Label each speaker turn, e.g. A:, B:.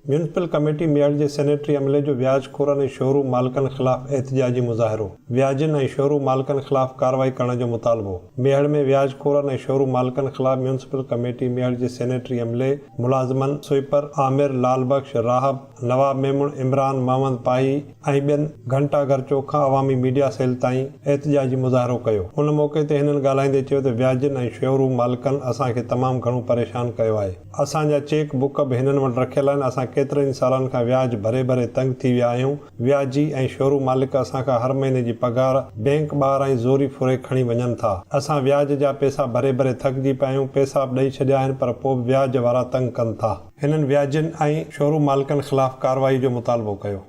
A: Municipal committee Mehar جي sanitary عملي جو وياج خورن ۽ شورو مالڪن خلاف احتجاجي مظاهرو، وياجين ۽ شورو مالڪن خلاف ڪارروائي ڪرڻ جو مطالبو، ميهڙ ۾ وياج خورن ۽ شورو مالڪن خلاف ميونسپل ڪميٽي ميهڙ جي سينيٽري عملي، ملازمن، سوئيپر، عامر، لال بخش، راهب، نواب ميمڻ، عمران محمد پاهي ۽ ٻين گهنٽا گهر چوڪ کان عوامي ميڊيا سيل تائين احتجاجي مظاهرو ڪيو. ان موقعي تي هنن ڳالهائيندي چيو ته وياجين ۽ شورو مالڪن اسان کي تمام گهڻو پريشان ڪيو آهي. اسان جا چيڪ بڪ به هنن وٽ رکيل آهن، اسان ڪيترن ئي سالن کان وياج ڀري ڀري تنگ ٿي ويا آهيون، وياجي ۽ شورو مالڪ اسان کان هر مهيني جي پگهار بينڪ ٻاهران ئي زوري ڦري کڻي وڃن ٿا. اسان وياج جا پئسا ڀري ڀري ٿڪجي پيا آهيون، پئسا به ڏئي ڇڏيا آهن پر پوء به وياج وارا تنگ ڪن ٿا. هنن وياجين ۽ شورو مالڪن خلاف ڪارروائي جو مطالبو ڪيو.